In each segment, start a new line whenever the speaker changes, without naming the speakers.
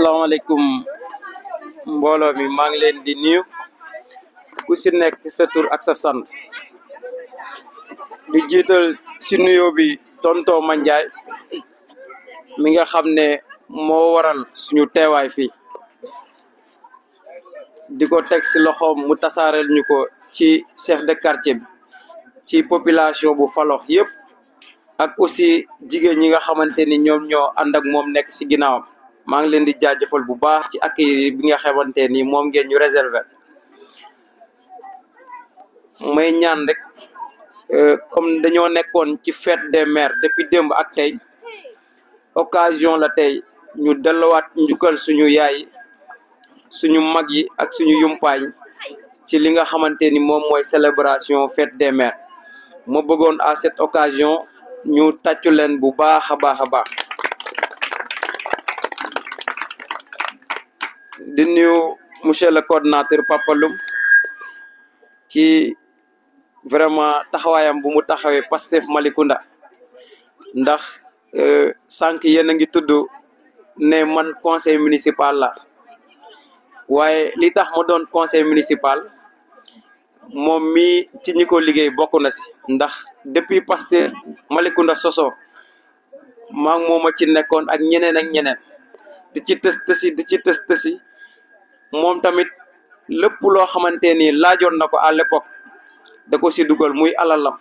asalaamaaleykum mbooloo mi maa ngi leen di nuyu ku si nekk sa tur ak sa sant di jiital si nuyoo bi tonton Mandiaye mi nga xam ne moo waral suñu teewaay fii di ko teg si loxoom mu tasaareel ñu ko ci chef de quartier bi ci population bu Falox yëpp ak aussi jigéen ñi nga xamante ni ñoom ñoo ànd ak moom nekk si ginnaawam maa ngi leen di jaajëfal bu baax ci accueil bi nga xamante ni moom ngeen ñu réserver may ñaan rek comme dañoo nekkoon ci fête des mères depuis démb ak tey occasion la tey ñu delluwaat njukkal suñu yaay suñu mag yi ak suñu yumpaañ ci li nga xamante ni moom mooy célébration fête des mères ma bëggoon à cette occasion ñu tàccu leen bu baax a baax a baax di nuyu monsieur le coordinateur Papa Loum ci vraiment taxawaayam bu mu taxawee Pastef Malicounda ndax sànq yéen a ngi tudd ne man conseil municipal la waaye li tax ma doon conseil municipal moom mii ci ñi ko liggéey bokk na si ndax depuis Pastef Malicounda soso maa ngi mooma ci nekkoon ak ñeneen di ci tës tësi moom tamit lépp loo xamante ni laajoon na ko à l'époque da ko si dugal muy alalam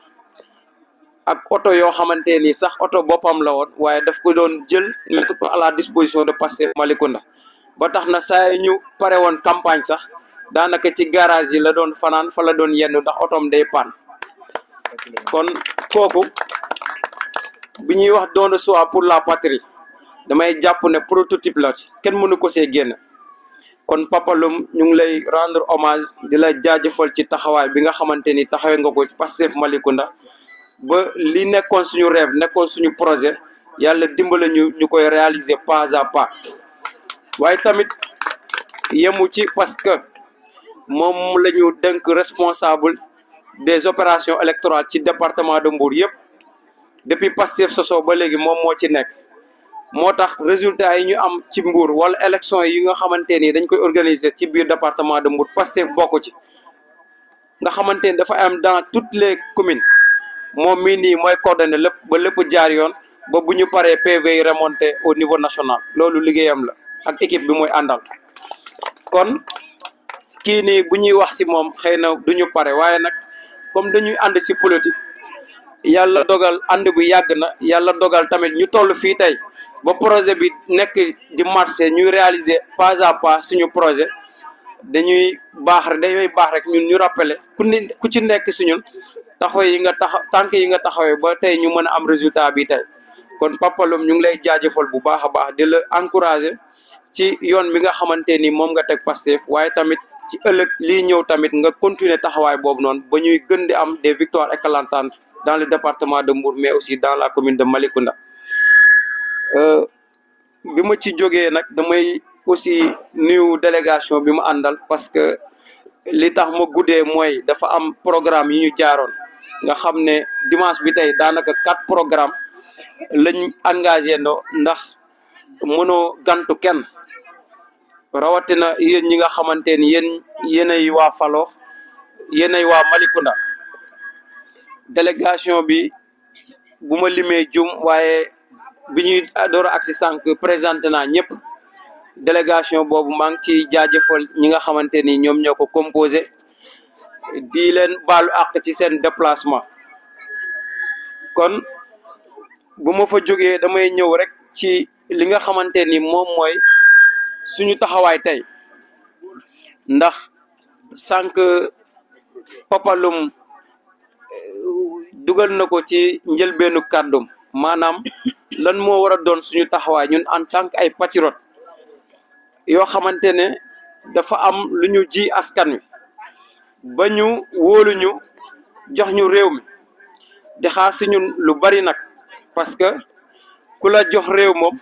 ak oto yoo xamante ni sax oto boppam la woon waaye daf ko doon jël mettre ko à la disposition de Pastef Malicounda ba tax na saa ñu pare woon campagne sax daanaka ci garage yi la doon fanaan fa la doon yenn ndax otoom day panne kon kooku bi ñuy wax don de soi pour la patrie damay jàpp ne prototype la ci kenn mënu ko see génn kon Papa Loum ñu ngi lay rendre hommage di la jaajëfal ci taxawaay bi nga xamante ni taxawee nga ko ci Pastef Malicounda ba li nekkoon suñu rêve nekkoon suñu projet yàlla dimbale ñu koy réaliser pas à pas waaye tamit yemu ci parce que moom la ñu dénk responsable des opérations électorales ci département de Mbour yëpp depuis Pastef soso ba léegi moom moo ci nekk moo tax résultat yi ñu am ci Mbour wala élection yi nga xamante ni dañ koy organiser ci biir département de Mbour Pastef bokk ci nga xamante ni dafa am dans toutes les communes moom mii nii mooy coordonné lépp ba lépp jaar yoon ba bu ñu paree PV yi remonté au niveau national loolu liggéeyam la ak équipe bi mooy àndal kon kii nii bu ñuy wax si moom xëy na du ñu pare waaye nag comme dañuy ànd si politique yàlla dogal ànd bu yàgg na yàlla dogal tamit ñu toll fii tey ba projet bi nekk di marché ñuy réaliser pas à pas suñu projet dañuy baax rek ñun ñu rappeler ku ci nekk suñun taxaw yi nga tànk yi nga taxawee ba tey ñu mën a am résultat bi tey kon Papa Loum ñu ngi lay jaajëfal bu baax a baax di la encourager ci yoon bi nga xamante ni moom nga teg Pastef waaye tamit ci ëllëg lii ñëw tamit nga continuer taxawaay boobu noonu ba ñuy gën di am des victoires éclatantes dans le département de Mbour mais aussi dans la commune de Malicounda bi ma ci jógee nag damay aussi nuyu délégation bi ma àndal parce que li tax ma guddee mooy dafa am programme yi ñu jaaroon nga xam ne dimanche bi tey daanaka 4 programmes lañ engagé ndo ndax mënoo gantu kenn rawatina yéen ñi nga xamante ni yéenay waa Falox yéenay waa Malicounda délégation bi bu ma limee jum waaye bi ñuy door a agsi sànq présenté naa ñëpp délégation boobu maa ngi ci jaajëfal ñi nga xamante ni ñoom ñoo ko composé di leen baalu àq ci seen déplacement kon bu ma fa jógee damay ñëw rek ci li nga xamante ni moom mooy suñu taxawaay tey ndax sànq Papa Loum dugal na ko ci njëlbeenu kàddum maanaam lan moo war a doon suñu taxawaay ñun en tant que ay patriotes yoo xamante ne dafa am lu ñu ji askan wi ba ñu wóolu ñu jox ñu réew mi di xaar si ñun lu bari nag parce que ku la jox réew moom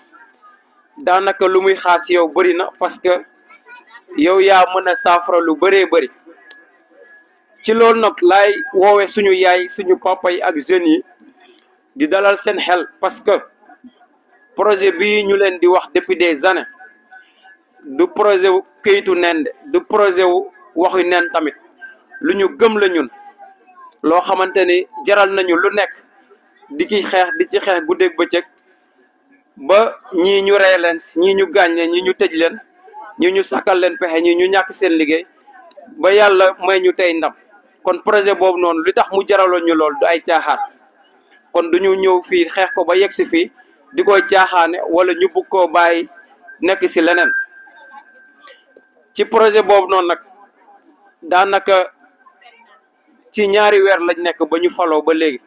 daanaka lu muy xaar si yow bari na parce que yow yaa mën a saafara lu bëree bëri ci loolu nag laay woowee suñu yaay suñu papa yi ak jeunes yi di dalal seen xel parce que projet bi ñu leen di wax depuis des années du projet wu këyitu nen de du projet wu waxu nen tamit lu ñu gëm la ñun loo xamante ni jaral nañu lu nekk di ci xeex guddeeg bëccëg ba ñii ñu rey leen ñii ñu gaañ leen ñii ñu tëj leen ñii ñu sàkkal leen pexe ñii ñu ñàkk seen liggéey ba yàlla may ñu tey ndam kon projet boobu noonu li tax mu jaraloon ñu lool du ay caaxaan kon du ñu ñëw fii xeex ko ba yegg si fii di koy caaxaane wala ñu bugg koo bàyyi nekk si leneen ci projet boobu noonu nag daanaka ci ñaari weer lañ nekk ba ñu faloo ba léegi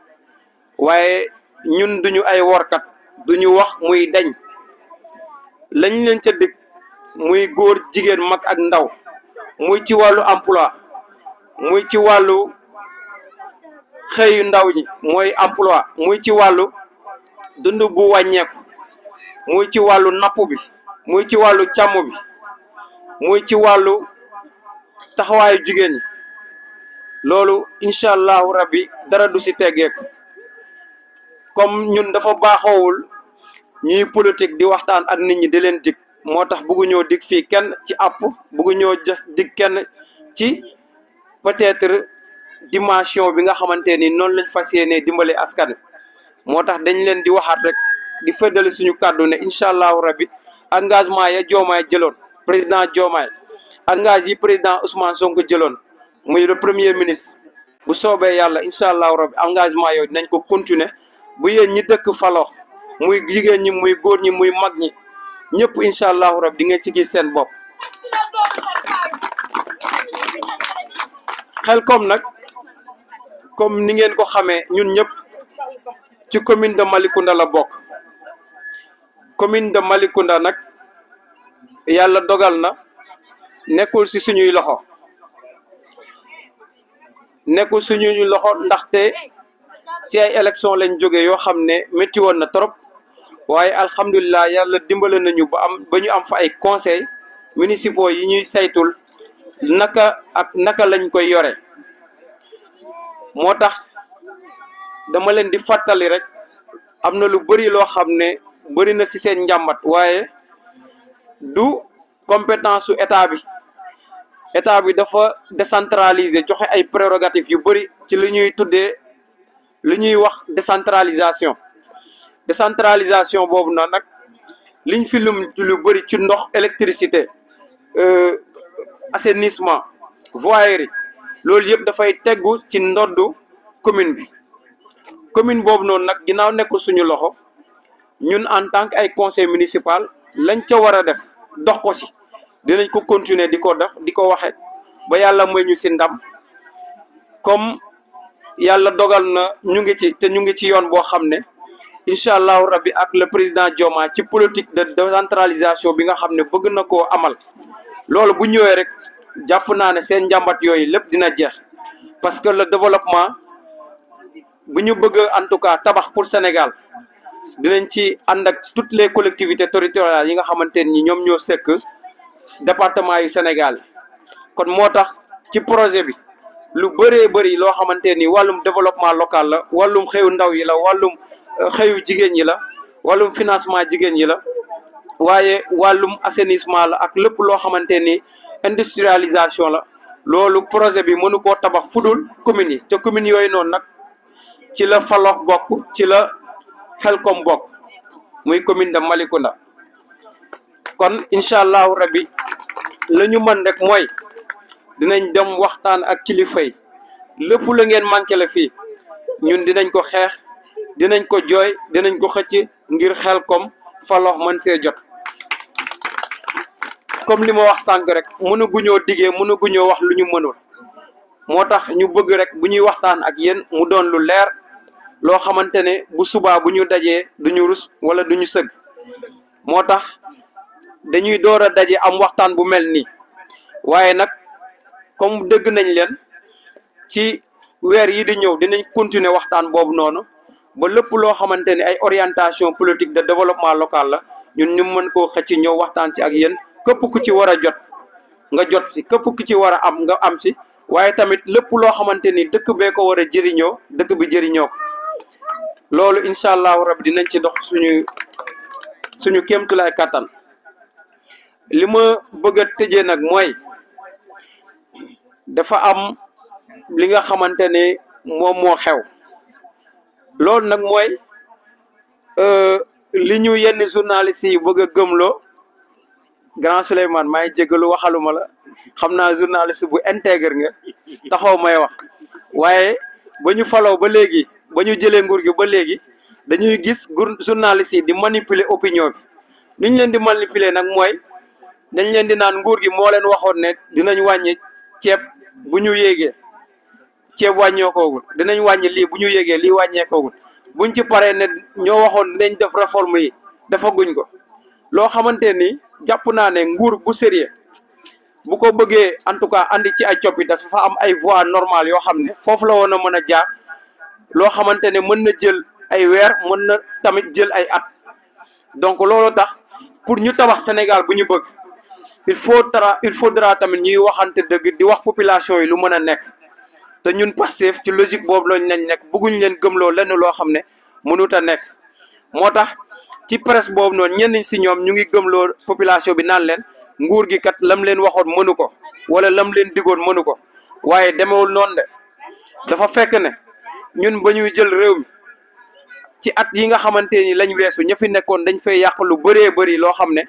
waaye ñun duñu ay workat duñu wax muy dañ lañ leen ca dig muy góor jigéen mag ak ndaw muy ci wàllu emploi muy ci wàllu xëyu ndaw ñi mooy emploi muy ci wàllu dund bu wàññeeku muy ci wàllu napp bi muy ci wàllu càmm bi muy ci wàllu taxawaayu jigéen ñi loolu incha allahu rabbi dara du si teggeeku comme ñun dafa baaxoowul ñuy politique di waxtaan ak nit ñi di leen dig moo tax bëgguñoo dig fii kenn ci àpp bëgguñoo dig kenn ci peut-être dimension bi nga xamante ni noonu lañ fas yéenee dimbale askan moo tax dañ leen di waxaat rek di feddali suñu kàddu ne incha allahu rabbi engagement ya Diomaye jëloon président Diomaye engagement yi président Ousmane Sonko jëloon muy le premier ministre bu soobee yàlla incha allahu rabbi engagement yooyu dinañ ko continuer bu yéen ñi dëkk falo muy jigéen ñi muy góor ñi muy mag ñi ñëpp incha allahu rabbi di ngeen ci gis seen bopp. Xelcom nag comme ni ngeen ko xamee ñun ñëpp ci commune de Malicounda la bokk commune de Malicounda nag yàlla dogal na nekkul ci suñuy loxo ndaxte ci ay élection lañ jóge yoo xam ne métti woon na trop waaye alhamdulilah yàlla dimbale nañu ba ñu am fa ay conseils municipaux yi ñuy saytul naka lañ koy yore moo tax dama leen di fàttali rek am na lu bëri loo xam ne bëri na ci seen njàmbat waaye du compétence su état bi dafa décentraliser joxe ay prérogatives yu bëri ci li ñuy wax décentralisation boobu na nag liñ fi lum lu bëri ci ndox électricité assainissement voirie loolu yëpp dafay teggu ci ndoddu commune bi commune boobu noonu nag ginnaaw nekk suñu loxo ñun en tant que ay conseil municipal lañ ca war a def dox ko ci dinañ ko continuer di ko def di ko waxe ba yàlla may ñu ci ndam comme yàlla dogal na ñu ngi ci yoon boo xam ne incha allahu rabbi ak le président Diomaye ci politique de décentralisation bi nga xam ne bëgg na koo amal loolu bu ñëwee rek jàpp naa ne seen njàmbat yooyu lépp dina jeex parce que le développement bu ñu bëgg en tout cas tabax pour Sénégal dinañ ci ànd ak toutes les collectivités territoriales yi nga xamante ni ñoom ñoo sekk département yu Sénégal kon moo tax ci projet bi lu bëree bëri loo xamante ni wàllum développement local la wàllum xëyu ndaw yi la wàllum xëyu jigéen ñi la wàllum financement jigéen ñi la waaye wàllum assainissement la ak lépp loo xamante ni industrialisation la loolu projet bi mënu koo tabax fudul communes yi te communes yooyu noonu nag ci la Falox bokk ci la Xelcom bokk muy commune de Malicounda kon incha allahu rabbi la ñu mën rek mooy dinañ dem waxtaan ak kilifa yi lépp la ngeen manqué la fii ñun dinañ ko xeex dinañ ko jooy dinañ ko xëcc ngir Xelcom Falox mën see jot comme li ma wax sànq rek mënaguñoo diggee mënaguñoo wax lu ñu mënul moo tax ñu bëgg rek bu ñuy waxtaan ak yéen mu doon lu leer loo xamante ne bu subaa bu ñu dajee duñu rus wala duñu sëgg moo tax dañuy door a daje am waxtaan bu mel nii waaye nag comme dëgg nañ leen ci weer yi di ñëw dinañ continuer waxtaan boobu noonu ba lépp loo xamante ne ay orientation politique de développement local la ñun ñu mën koo xëcc ñëw waxtaan ci ak yéen képp ku ci war a jot nga jot si képp ku ci war a am nga am ci waaye tamit lépp loo xamante ni dëkk bee ko war a jëriñoo dëkk bi jëriñoo ko loolu incha allahu rabbi dinañ ci dox suñu kéemtulaay kattan li ma bëgg a tëjee nag mooy dafa am li nga xamante ne moom moo xew loolu nag mooy li ñu yenn journalistes yi bëgg a gëmloo grand Souleymane maa ngi jégalu waxaluma la xam naa journaliste bu intègre nga taxaw may wax waaye ba ñu faloo ba léegi ba ñu jëlee nguur gi ba léegi dañuy gis journalistes yi di manipuler opinion bi ni ñu leen di manipuler nag mooy dañ leen di naan nguur gi moo leen waxoon ne dinañ wàññi ceeb bu ñu yéegee ceeb wàññeekoogul dinañ wàññi lii bu ñu yéegee lii wàññeekoogul buñ ci paree ne ñoo waxoon dinañ def réforme yi defaguñ ko loo xamante ni jàpp naa ne nguur bu sérieux bu ko bëggee en tout cas andi ci ay coppi dafa am ay voies normales yoo xam ne foofu la woon a mën a jaar loo xamante ne mën na jël ay weer mën na tamit jël ay at donc loolu tax pour ñu tabax Sénégal bu ñu bëgg il faudra tamit ñuy waxante dëgg di wax population yi lu mën a nekk te ñun Pastef ci logique boobu lañ nekk bëgguñ leen gëmloo lenn loo xam ne mënut a nekk moo tax ci presse boobu noonu ñenn si ñoom ñu ngi gëmloo population bi naan leen nguur gi kat lam leen waxoon mënu ko wala lam leen digoon mënu ko waaye demewul noonu de dafa fekk ne ñun ba ñuy jël réew mi ci at yi nga xamante ni lañ weesu ña fi nekkoon dañ fay yàq lu bëree bëri loo xam ne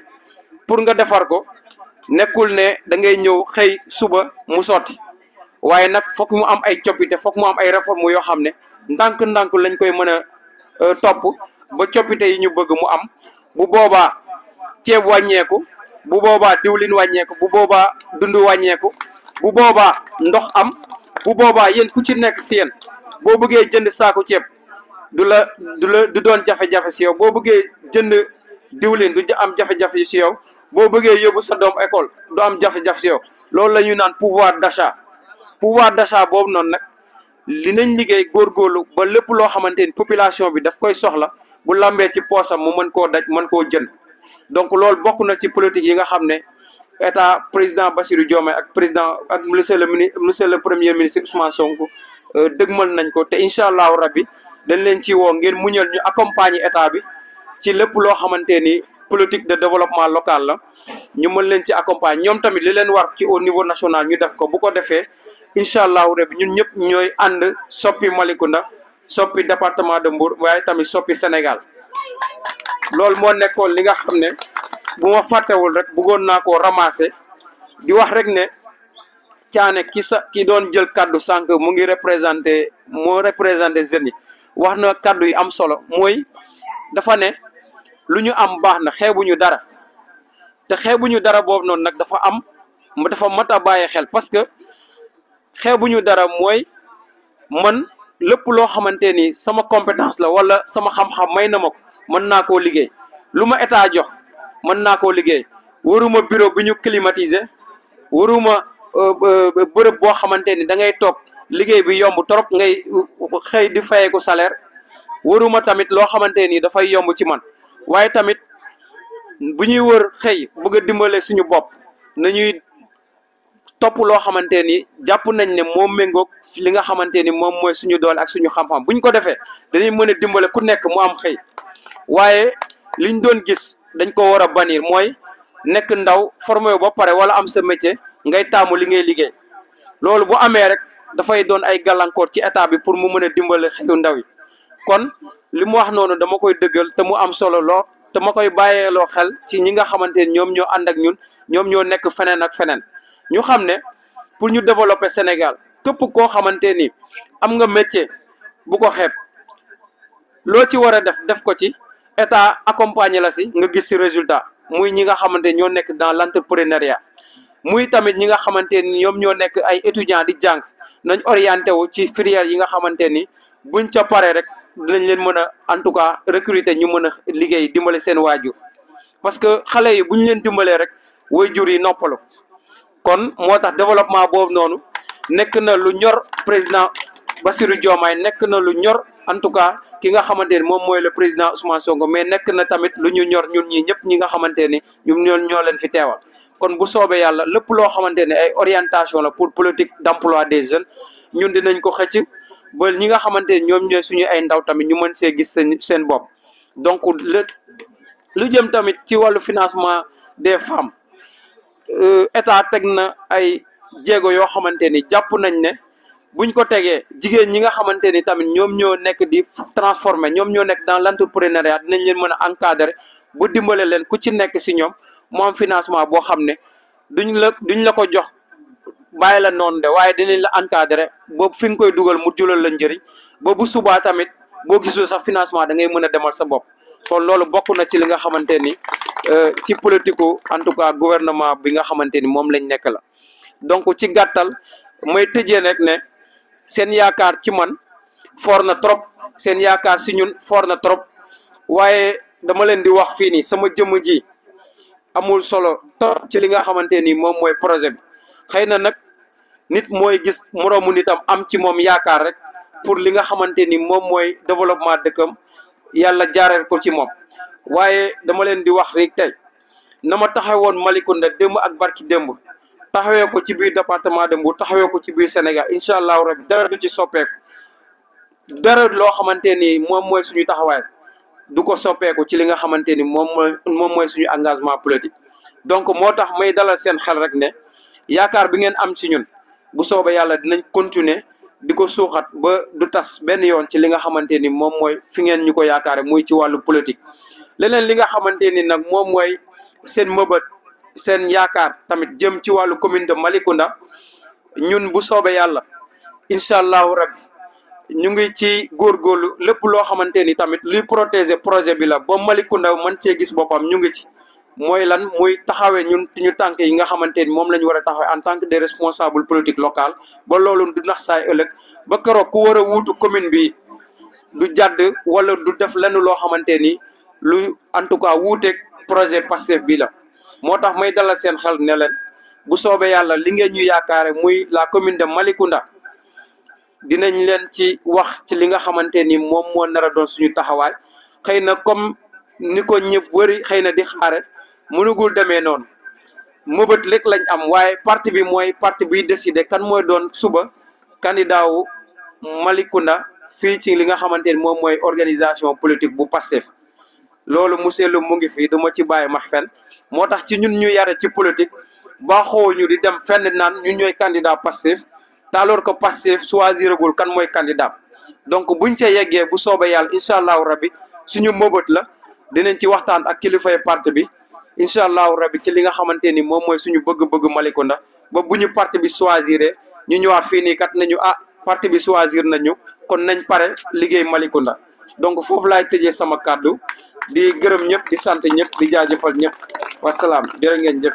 pour nga defar ko nekkul ne da ngay ñëw xëy suba mu sotti waaye nag foog mu am ay coppite foog mu am ay réforme yoo xam ne ndànk-ndànk lañ koy mën a topp ba coppite yi ñu bëgg mu am bu boobaa ceeb wàññeeku bu boobaa diwlin wàññeeku bu boobaa dund wàññeeku bu boobaa ndox am bu boobaa yéen ku ci nekk si yéen boo bëggee jënd saaku ceeb du doon jafe-jafe si yow boo bëggee jënd diwlin du am jafe-jafe si yow boo bëggee yóbbu sa doom école du am jafe-jafe si yow loolu la ñuy naan pouvoir d'achat boobu noonu nag dinañ liggéey góorgóorlu ba lépp loo xamante ni population bi daf koy soxla bu lambee ci poosam mu mën koo daj mën koo jënd donc loolu bokk na ci politique yi nga xam ne état président Bassirou Diomaye ak président ak monsieur le premier ministre Ousmane Sonko dëgmal nañ ko te incha allahu rabbi dañ leen ci woo ngeen muñal ñu accompagner état bi ci lépp loo xamante ni politique de développement local la ñu mën leen ci accompagner ñoom tamit li leen war ci au niveau national ñu def ko bu ko defee incha allahu rabbi ñun ñëpp ñooy ànd soppi Malicounda soppi département de Mbour waaye tamit soppi Sénégal loolu moo nekkoon li nga xam ne bu ma fàttewul rek bëggoon naa koo ramasser di wax rek ne Thiané ki doon jël kaddu sànq mu ngi représenté jeunes yi wax na kaddu yi am solo mooy dafa ne lu ñu am baax na xeebuñu dara te xeebuñu dara boobu noonu nag dafa mat a bàyyi xel parce que xeebuñu dara mooy man lépp loo xamante ni sama compétence la wala sama xam-xam may na ma ko mën naa koo liggéey lu ma état jox mën naa koo liggéey waruma bureau bu ñu climatiser waruma bërëb boo xamante ni da ngay toog liggéey bi yomb trop ngay xëy di fayeeku salaire waruma tamit loo xamante ni dafay yomb ci man waaye tamit bu ñuy wër xëy bëgg a dimbale suñu bopp nañuy topp loo xamante ni jàpp nañ ne moom méngoog li nga xamante ni moom mooy suñu doole ak suñu xam-xam buñ ko defee dañuy mën a dimbale ku nekk mu am xëy waaye liñ doon gis dañ ko war a bannir mooy nekk ndaw formé ba pare wala am sa métier ngay taamu li ngay liggéey loolu bu amee rek dafay doon ay gàllankoor ci état bi pour mu mën a dimbale xëyu ndaw yi kon li mu wax noonu dama koy dëggal te mu am solo lool te ma koy bàyyeeloo xel ci ñi nga xamante ni ñoom ñoo ànd ak ñun ñoom ñoo nekk feneen ak feneen ñu xam ne pour ñu développer Sénégal képp koo xamante ni am nga métier bu ko xeeb loo ci war a def ko ci état accompagner la si nga gis si résultat muy ñi nga xamante ñoo nekk dans l'entrepreneuriat muy tamit ñi nga xamante ni ñoom ñoo nekk ay étudiants di jàng nañ orienté wu ci filière yi nga xamante ni buñ ca paree rek dinañ leen mën a en tout cas recruter ñu mën a liggéey dimbale seen waajur parce que xale yi buñ leen dimbalee rek waajur yi noppalu kon moo tax développement boobu noonu nekk na lu ñor président Bassirou Diomaye nekk na lu ñor en tout cas ki nga xamante ni moom mooy le président Ousmane Sonko mais nekk na tamit lu ñu ñor ñun ñi ñëpp ñi nga xamante ni ñun ñoo leen fi teewal kon bu soobee yàlla lépp loo xamante ne ay orientation la pour politique d'emploi des jeunes ñun dinañ ko xëcc ba ñi nga xamante ni ñoom ñooy suñu ay ndaw tamit ñu mën see gis seen bopp donc lu jëm tamit ci wàllu financement des femmes état teg na ay jéego yoo xamante ni jàpp nañ ne buñ ko tegee jigéen ñi nga xamante ni tamit ñoom ñoo nekk di transformer ñoom ñoo nekk dans l'entrepreneuriat dinañ leen mën a encadrer bu dimbale leen ku ci nekk si ñoom mu am financement boo xam ne duñ la ko jox bàyyi la noonu de waaye dinañ la encadrer boobu fi nga koy dugal mu julal la njëriñ ba bu subaa tamit boo gisul sax financement da ngay mën a demal sa bopp. kon loolu bokk na ci li nga xamante ni ci politiku en tout cas gouvernement bi nga xamante ni moom lañ nekk la. donc ci gàttal may tëjee rek ne seen yaakaar ci man foor na trop seen yaakaar si ñun foor na trop waaye dama leen di wax fii nii sama jëmm ji amul solo trop ci li nga xamante ni moom mooy projet bi. xëy na nag nit mooy gis moroomu nitam am ci moom yaakaar rek pour li nga xamante ni moom mooy développement dëkkam yàlla jaareel ko ci moom waaye dama leen di wax rek tey na ma taxawoon Malicounda démb ak barki démb taxawee ko ci biir département de Mbour taxawee ko ci biir Sénégal incha allahu rabi dara du ci soppeeku dara loo xamante ni moom mooy suñu taxawaay du ko soppeeku ci li nga xamante ni moom mooy suñu engagement politique. donc moo tax may dalal seen xel rek ne yaakaar bi ngeen am ci ñun bu soobee yàlla dinañ continuer di ko suuxat ba du tas benn yoon ci li nga xamante ni moom mooy fi ngeen ñu ko yaakaare muy ci wàllu politique. leneen li nga xamante ni nag moom mooy seen mëbët seen yaakaar tamit jëm ci wàllu commune de Malicounda ñun bu soobee yàlla incha allahu rabbi ñu ngi ci góorgóorlu lépp loo xamante ni tamit luy protéger projet bi la ba Malicounda mën cee gis boppam ñu ngi ci. mooy lan muy taxawee ñun ñu tànk yi nga xamante ni moom la ñu war a taxawee en tant que des responsables politiques locales ba loolu du nax saay ëllëg ba keroog ku war a wuutu commune bi du jàdd wala du def lenn loo xamante ni lu en tout cas wuuteeg projet Pastef bi la. moo tax may dalal seen xel ne leen bu soobee yàlla li ngeen ñu yaakaare muy la commune de Malicounda dinañ leen ci wax ci li nga xamante ni moom moo nar a doon suñu taxawaay. xëy na comme ni ko ñëpp wëri xëy na di xaare mënugul demee noonu mëbët léeg lañ am waaye parti bi mooy parti biy décider kan mooy doon suba candidat wu Malicounda fii ci li nga xamante ni moom mooy organisation politique bu Pastef. loolu monsieur Loum mu ngi fii du ma ci bàyyi max fen moo tax ci ñun ñu yare ci politique baaxoo ñu di dem fenn naan ñun ñooy candidat Pastef te alors que Pastef choisiragul kan mooy candidat. donc buñ ca yeggee bu soobee yàlla incha allahu rabbi suñu mëbët la dinañ ci waxtaan ak kilifay parti bi incha allahu rabbi ci li nga xamante ni moom mooy suñu bëgg-bëgg Malicounda ba bu ñu parti bi choisiré ñu ñëwaat fii nii kat nañu parti bi choisir nañu kon nañ pare liggéey Malicounda. donc foofu laay tëjee sama kàddu di gërëm ñëpp di sant ñëpp di jaajëfal ñëpp wasalaam jërë ngeen jëf.